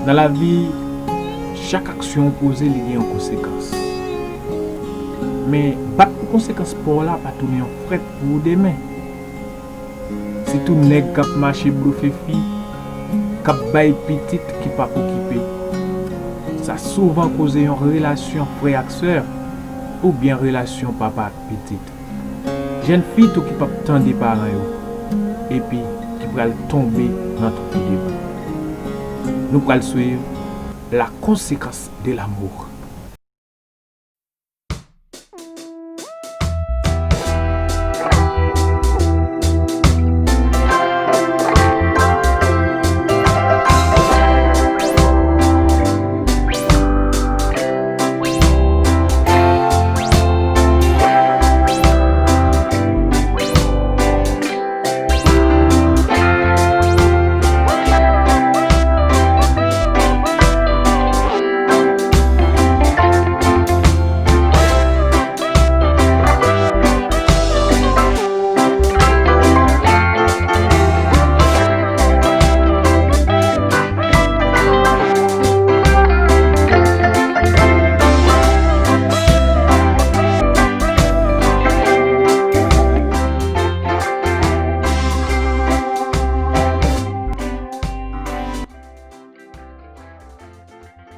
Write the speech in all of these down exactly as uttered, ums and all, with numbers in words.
Nan lavi, chak aksyon w poze, li gen yon konsekans. Men, bat pou konsekans pa w la pa tounen yon frèt pou ou demen. Sitou nèg k ap mache blofe fi, k ap bay pitit ki p ap okipe. Sa souvan koze yon relasyon frè ak sè, oubyen relasyon papa ak pitit. Jèn fi tou ki p ap tande paran yo, epi ki pral tonbe nan twou de bou. Nou pral swiv la conséquence de l'amour.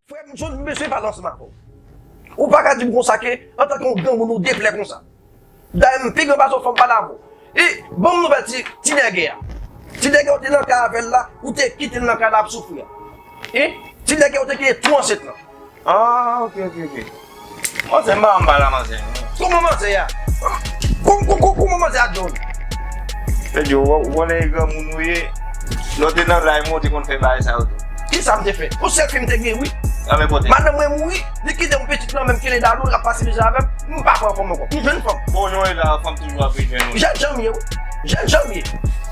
Frè m, jodi m bezwen pale ansanm avè w. Ou pa ka di m konsa ke, antanke yon granmoun, ou deplè konsa. Dayè, m pi gran pase w, fò m pale avè w. E, ban m nouvèl ti, ti nègè a. Ti nègè ou te nan kay avè l la, ou te kite l nan kay la ap soufri a. E, ti nègè ou te kenbe tou ansent lan. Ah, ok, ok, ok. Manzè, m pa janm pale a manzè, non. Kòman manzè a? Kòm, kòm, kòm, kòman manzè a, John? Fè di, ou, ou konnen e granmoun ou ye. Lè w te nan lay mwen, ou te konn fè bagay sa yo tou. Kisa m te fè? Yon sèl fi m te gen, wi. Madanm mwen mouri, li kite m pitit lan menm, kele dadou, l ap pase mizè avè m. M pa pran fanm ankò. M jwenn fanm. Bon, nou la, fanm toujou ap jwenn ou. Jèn jan m ye, wi. Jèn jan m ye.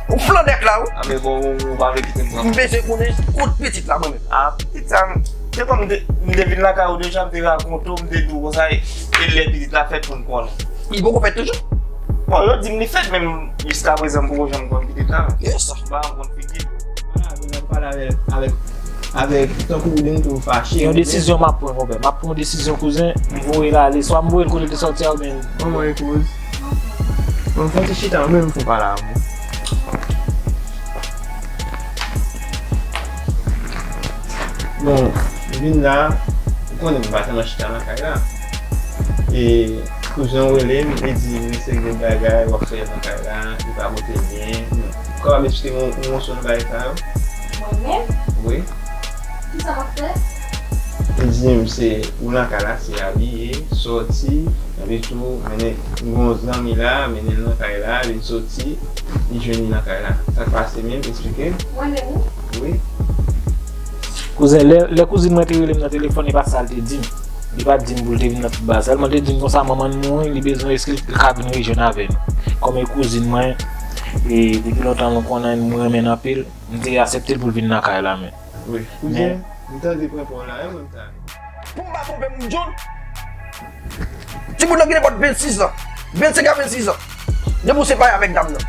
Ou flandèk la, wi. Ah, men bon, ou, ou pa vle kite m pran. M bezwen konnen kote pitit la, mwen menm. Ah, pitit sa, m, se kòm m te, m te vin lakay ou deja, m te rakonte w, m te di w konsa, e, e lè pitit la fèt pou n konnen. Li poko fèt toujou? Bon, yo di m li fèt, men jiskaprezan m poko janm konn pitit la. Yes. M pa janm konn figi l. Vwala, nou pral pale avèk, avèk, avèk, tankou ou di m tou fache. Yon desizyon m ap pran, konpè. M ap pran yon desizyon, kouzen, m voye l ale. Swa m voye l kote l te sòti a, oubyen. Kòman e kouz? Bon, fò ti chita, mwen menm fò pale avè w. Bon, m vin la, ou konnen m pa tèlman chita nan kay la. E kouzen w rele m, li di m se gen bagay w ap fè nan kay la, li pa pote byen. Ou kapab eksplike m yon, yon moso nan bagay sa yo? Mwen menm? Wi. Kisa m ap fè? Li di m se ou nan kay la, se abiye, sòti, epi tou, mennen, m gen yon zanmi la, mennen l nan kay la, vin sòti, li jwenn li nan kay la. Sa k pase menm? Eksplike m. Mwen menm, wi. Wi. Kouzen, lè, lè kouzin mwen te rele m nan telefòn, e pa sa l te di m. Li pa t di m pou l te vin nan tout bagay. Sèlman l te di m konsa manman l mouri, li bezwen èske l ka vin rejwenn avè nou. Kòm e kouzin mwen, e depi lontan nou konnen, m renmen l anpil, m te aksepte l pou l vin nan kay la, men. Wi. Kouzen, m tande pran pa w la, e mwen m ta. Pou m pa twonpe m, John. Timoun nan gen nenpòt vennsis an, vennsenk a vennsis an. Depi w separe avèk dam nan,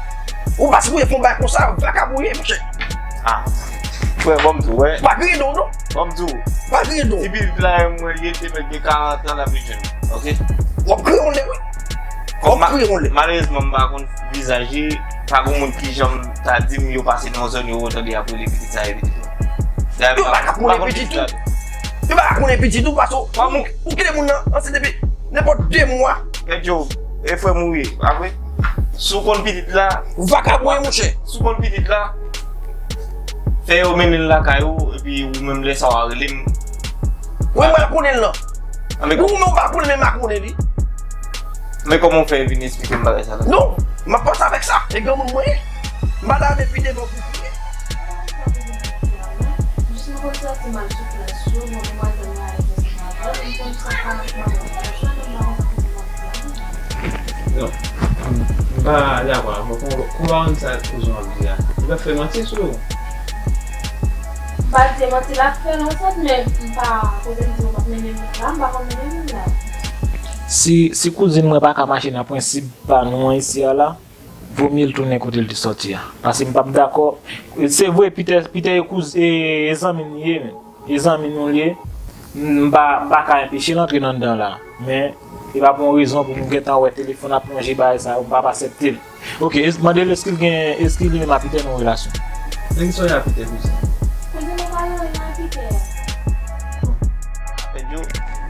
ou pa sipoze fè yon bagay konsa, vakabon w ye, monchè. Ah. Frè, ban m di w, wè. Pa griyen do w, non. Ban m di w. Pa griyen do w. Ti pitit la, mwen, li te mèt gen karant an, l ap vin jwenn mwen. Ok? W ap griyen yon lè, wi. W ap griyen yon lè. Malerezman, m pa konn vizaj li, pa gen moun ki janm ta di m yo pase nan yon zòn, yo tande y ap rele pitit sa e pitit mwen. Yo pa ka konnen pitit ou. Yo pa ka konnen pitit ou, paske ou, ou kite moun nan ansent depi nenpòt de mwa. Kèt yo, e frè m ou ye, pa vre? Si w konn pitit la, vakabon ye, monchè. Si w konn pitit la, fè yo mennen l lakay ou, epi ou menm lè sa w a rele m. Wi, mwen konnen l nan. Ou menm ou pa konnen, men m pa konnen li. Men kòman w fè vin eksplike m bagay sa la? Non, m ap panse avèk sa. E granmoun mwen ye. M pa ta vle pi devan pou pi. Jis mwen konn santi m al sou plas yo, mwen menm mwen te mal alèz ansanm avè l, m konn sa pa nan pwòp plas yo, men m pa konn sa pou m ap fè. Non, m pa dakò avè w. Kòman, kòman sa kouzin w ap di a? Li pa fè manti sou ou? M pa di manti l ap fè nan sans, men m pa kote m di w m ap mennen moun la, m pa konn mennen moun la. Si, si kouzin mwen pa ka mache nan prensip pa nou an isi a la, vomye l tounen kote l te sòti a. Paske m p ap dakò. Se vre, Pitè, Pitè e kouz-, e, e zanmi m li ye, men. E zanmi nou l ye, m pa, m pa ka enpeche l antre nan anndan la. Men, e pa pou yon rezon pou m gentan wè telefòn ap lonje bagay sa yo, m p ap asepte l. Ok, es-, mande l èske l gen, èske li menm ak Peter nan yon relasyon. Nan ki sa w ye ak Peter, kouzen? Kouzen, mwen pa gen anyen ak Peter. Bon. Pedro,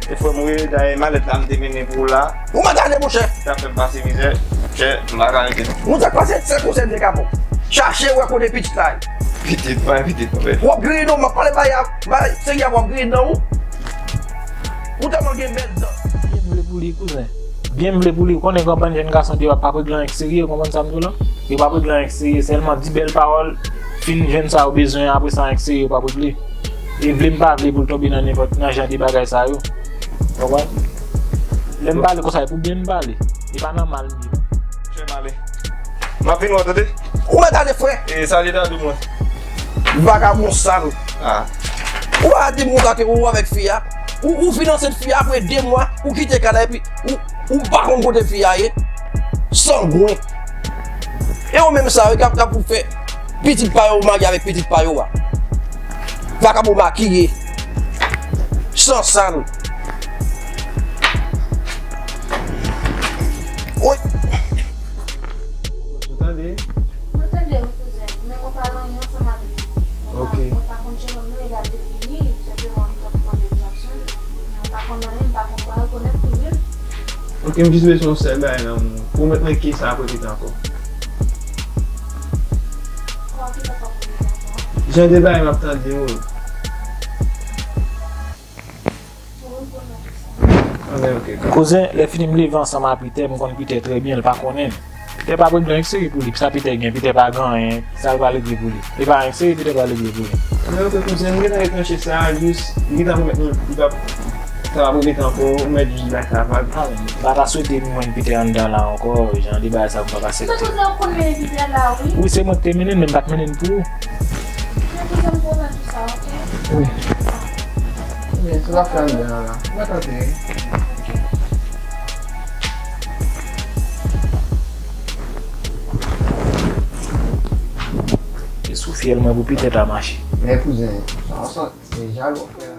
e frè m wi, dayè malèt la m te mennen pou ou la. Ou mande ale, monchè. Sa fè m pase mizè. Chè, m pa ka rete non. Ou sa k pase, se kouzen m te ka bon. Chache wè kote pitit la ye. Pitit mwen, pitit mwen. W ap griyen non, m ap pale bay a, bay, serye w ap griyen non ou. Ou tèlman gen bèl dan. Byen m vle pou li, kouzen. Byen m vle pou li. Ou konnen gen yon bann jèn gason deyò pa regle anyen k serye, ou konprann sa m di w la? Yo pa regle anyen k serye, sèlman di bèl pawòl, fin jwenn sa yo bezwen, apre sa anyen k serye yo pa regle. E vle m pa vle pou l tonbe nan nenpòt, nan jan de bagay sa yo. Konprann? Lè m pale konsa, e pou byen m pale. E pa nan mal m ye non. Chè m ale. M ap vin wè w, tande? Ou mèt ale, frè. E salye dadou mwen. Vagabon sal. Ah. Ou pa di m konsa ke ou avèk fi a. Ou, ou finanse fi a apre de mwa, ou kite kay la epi ou, ou pa konn kote fi a ye. Sangwen. E ou menm sa wi k ap, k ap fè pitit pa yo marye avèk pitit pa yo a. Vagabon makiye. San sal. Woy. Ou tande? Mwen tande wi, kouzen. Men mwen pa gen anyen ansanm avè l. Mwen pa, ok, mwen pa konn jan nonm nan, e gade fini, senpleman li t ap mande m Jackson. Mwen pa konn anyen, m pa konn pa rekonèt li menm. Ok, m jis bezwen yon sèl bagay nan men w. Pwomèt mwen ke sa ap repete ankò. Kwa ki sa ap repete ankò? Jan de bagay m ap tande yo. Anben, ok. Kouzen, lè fini m leve ansanm a Peter, m konn Peter trè byen, l pa konnen m. Peter p ap regle anyen k serye pou li. Sa Peter gen, Peter pa gen anyen, sa l pral regle pou li? E pa anyen k serye Peter pral regle pou li. Anben, ok, kouzen, m gentan retranche sa, jis, li gentan pwomèt nou, li p ap, sa p ap repete ankò, ou mèt jis bay sa vag. Ah, m pa ta swete m jwenn Peter anndan la ankò, jan de bagay sa m p ap aksepte. Kouzen, ou konn mennen Peter la, wi. Wi, se mwen ki te mennen l, men m pa t mennen l pou ou. Men kouzen, m pwomèt ou sa, ok? Wi. Ebyen, sa w ap fè anndan an la? Mwen tande. E sou fyèl mwen pou Peter ta mache. Men kouzen, sa w santi se jalou w ap fè la.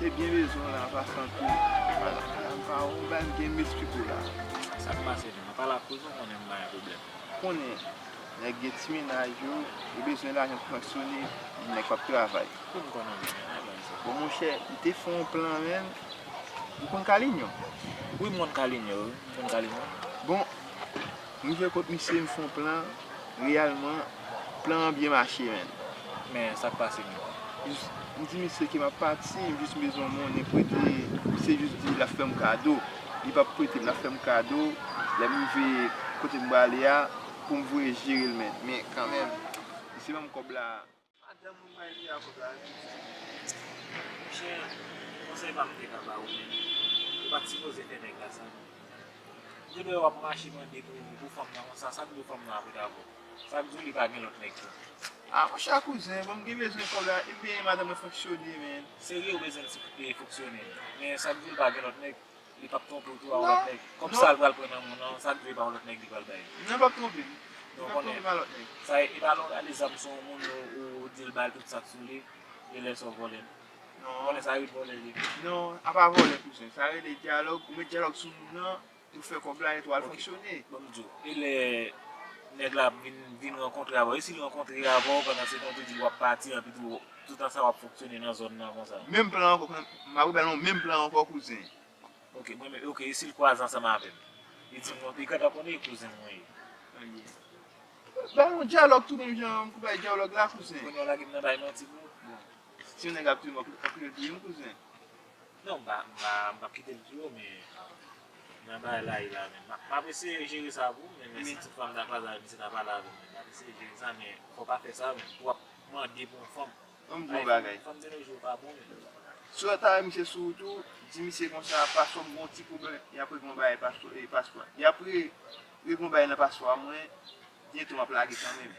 Te byen bezwen w la, an pasan tou. Ala, ala, m pa wè w, m gen m esplike w la. Sa k pase menm? An pale ak kouzen w konnen m pa gen pwoblèm. Konnen, nèg gen ti mennaj yo, yo bezwen lajan pou fonksyone, nèg p ap travay. Wi, m konnen w gen mennaj, men se... Bon, monchè, m te fè yon plan, menm. Ou konn Kalinyo? Wi, m konn Kalinyo, wi. M konn Kalinyo. Bon, m rive kot misye, m fè yon plan, reyèlman, plan an byen mache, menn. Men sa k pase menm? Jis, m di misye ke m ap pati, m jis bezwen yon monnen prete, misye jis di l ap fè m kado. Li p ap prete m, l ap fè m kado. Lè m rive kote m prale a, pou m voye jere l, menn. Men kanmenm, misye ban m kòb la. Madanm mwen bay li a kòb la, wi. Monchè, konsèy pa m te ka ba ou, men ou pa t sipoze fè nèg la sa, non. M te dwe wè w ap mache mande pou, pou fanm nan konsa, sa k di w fanm nan ap rete avè w? Sa k di w li pa gen lòt nèg tou? Ah, monchè, kouzen, bon, m gen bezwen kòb la, ebyen, madanm mwen fonksyone, men. Serye, ou bezwen ti, e, fonksyone. Men sa k di w li pa gen lòt nèg? Li p ap twonpe w tou a yon lòt nèg. Kòb sa l pral pran nan men w nan, sa k di w e pa yon lòt nèg li pral bay? Non, l p ap twonpe m. Li p ap twonpe m a lòt nèg. Sa e, e pa lè w rale zam sou yon moun, ou, ou di l ba l tout sa k sou li, e lè sa w vòlè l. Non. Ou konnen sa rele vòlè li. Non, a pa vòlè, kouzen. Sa rele dyalòg, ou met dyalòg sou moun nan, pou fè kòb la, e tou al fonksyone. Bon, m di w, e lè nèg la ap vin, vin rankontre avè w, e si l rankontre avè w, pandan se tan w te di l w ap pati, anpi tou, toutan sa w ap fonksyone nan zòn nan konsa? Menm plan ankò, m ap rebal non, menm plan ankò, kouzen. Ok, mwen menm, ok, e si l kwaze ansanm avè m? Li di m, non, li gentan konnen e kouzen mwen ye. Ba yon dyalòg tou menm jan m kou bay dyalòg la, kouzen. Kounye a w lage m nan bay manti pou ou? Bon. Si yon nèg ap touye m, m ap, ap kite l touye m, kouzen. Non, m pa, m pa, m p ap kite l touye w, men Nan bagay la, la menm. M ap eseye jere sa pou ou, men, men si tout fanm ta kwaze avè m, misye ta pale avè m, men m ap eseye jere sa, men fò w pa fè sa, men pou w ap mande pou yon fanm. Yon bon bagay. Fanm de nos jours pa bon, men. Si w ta wè misye sou wout ou, di misye konsa, paswa m gen yon ti pwoblèm, y ap regle yon bagay, paswa, e, paswa. Y ap re-, regle yon bagay nan paswa mwen, byento m ap lage kanmenm.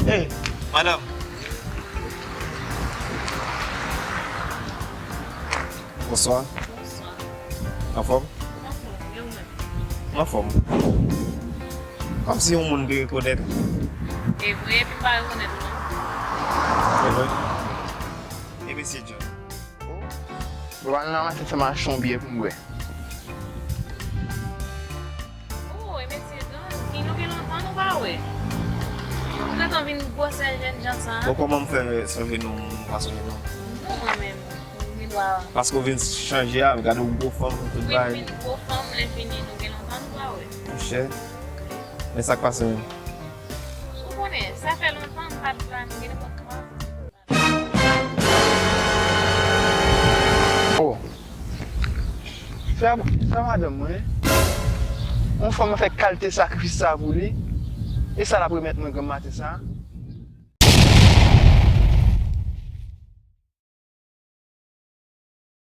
Hey, madanm. Bonswa. Bonswa. Anfòm? Anfòm, e ou menm? Anfòm. Kòmsi yon moun te rekonèt. E vre, epi m pa rekonèt ou non. E vre? E mesye John? Bon, al nan maten sa m achte yon byè pou m bwè. Oh, e mesye John, ki nou gen lontan nou pa wè. Ou gentan vin gwosè jènjan sa a. Bon, kòman m fè sonje non, m pa sonje non. Non, mwen menm. Ou gen dwa. Paske w vin chanje a, gade w gwo fanm, tout bagay. Wi, m vin gwo fanm, lè fini, nou gen lontan nou pa wè. Monchè. Men sa k pase menm? Ou konnen, sa fè lontan m pa t la, m gen nenpòt twa zan. Oh. Sa, sa madanm mwen. Yon fanm fè kalite sakrifis sa pou li. E sa l ap remèt mwen granm maten sa.